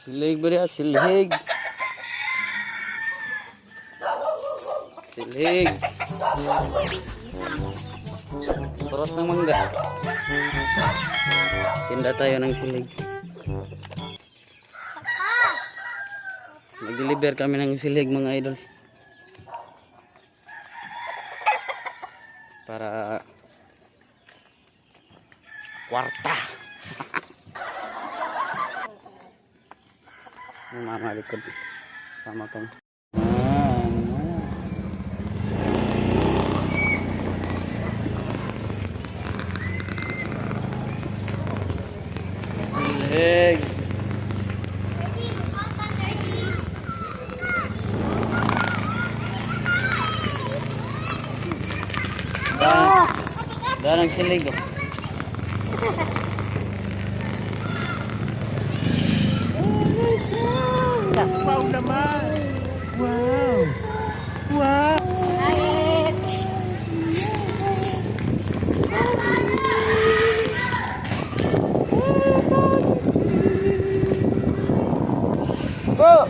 Silhig ba diha? Silhig. Silhig. Kurot ng mangga. Tinda tayo ng silhig. Mag-deliver kami ng silhig, mga idol. Para kwarta. Yung mama likod. Sama kami. Ah, Silhig. Da, da ng silig, oh. Wow naman! Wow! Wow! Go!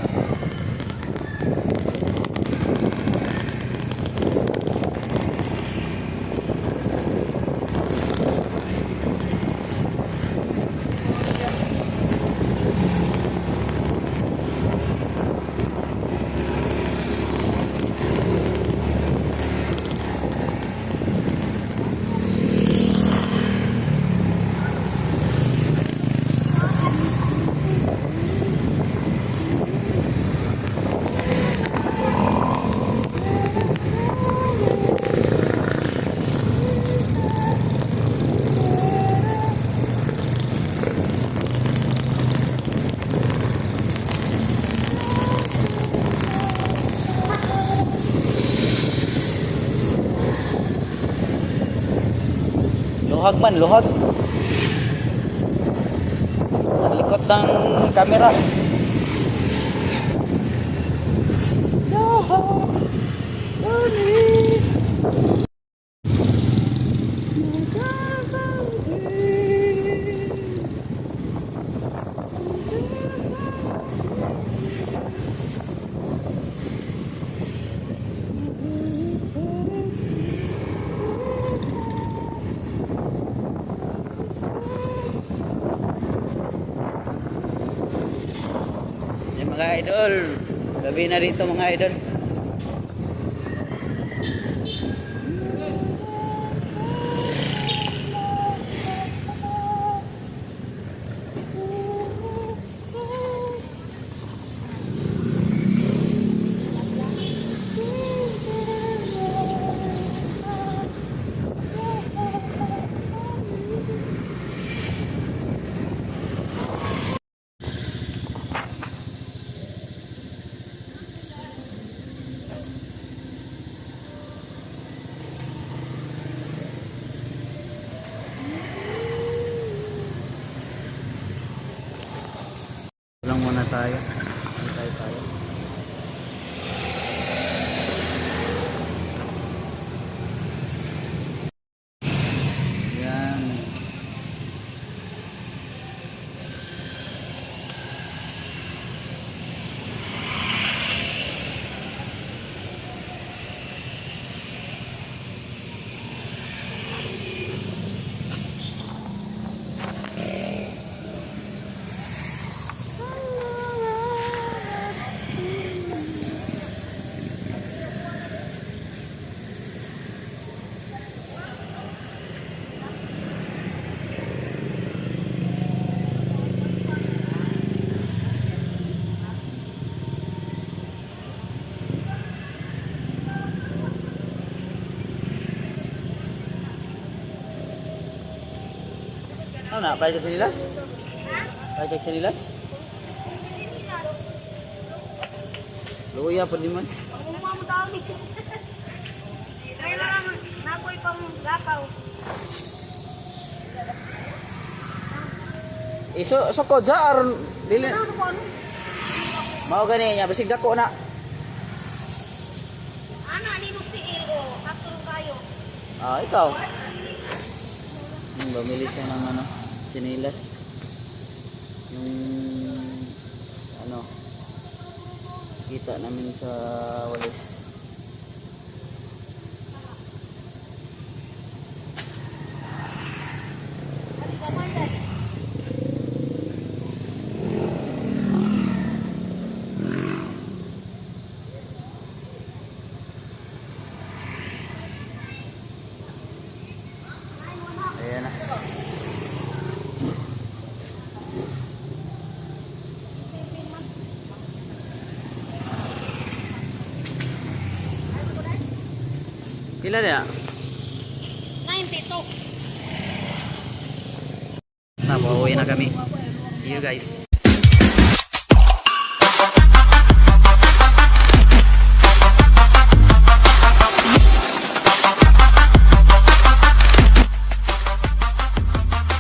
Luhag man, luhag. Ang likot ng camera. Luhag. Dali. Yan, mga idol. Gabi na rito, mga idol. Lang muna tayo. Antay tayo. Yan. Ano na? Balik ka sinilas? Balik ka sinilas? Luya pa di man. Panguma mo tao ni. Kaya lang, nakoy pang lakaw. Iso sukod sa aron dili. Ano ko ano? Mao gani niya basig dako na. Ana ni mo si o, sakto kayo. Ah, ikaw. Bumili siya ng ano, sinilas. Yung Kita namin sa walis. Ayan na. Pila na? 92. Na, pauwi na kami. See you guys.